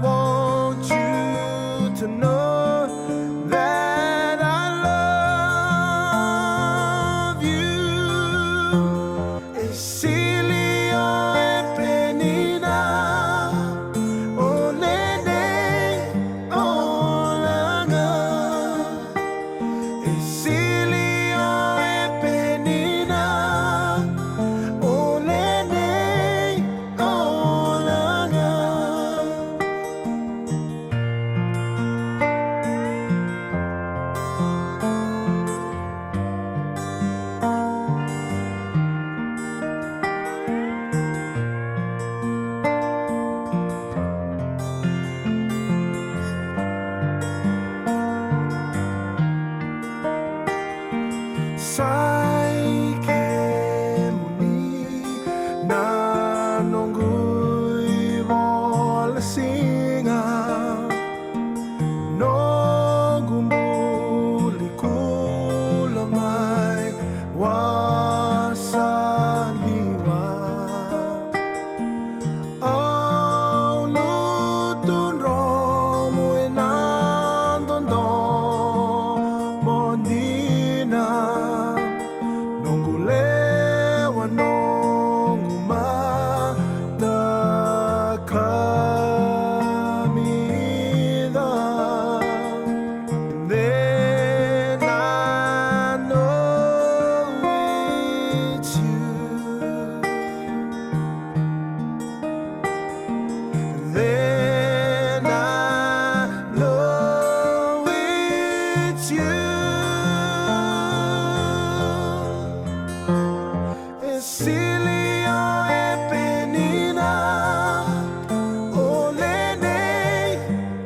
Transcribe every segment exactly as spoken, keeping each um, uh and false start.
want you to know that I love you. E sili o e penina, o lenei olaga. E sili o e penina, o lenei olaga. Sa i kemuni na noqu ivola siga, noqu buli kula mai wasaliwa. Au lutu dromu ena dodomo dina, noqu lewa, noqu mata kamica. Then I know it's you. Then I know it's you. E sili o e penina, o lenei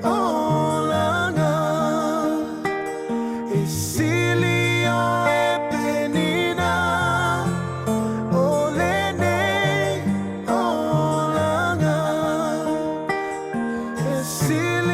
olaga. E sili o e penina, o lenei olaga. E sili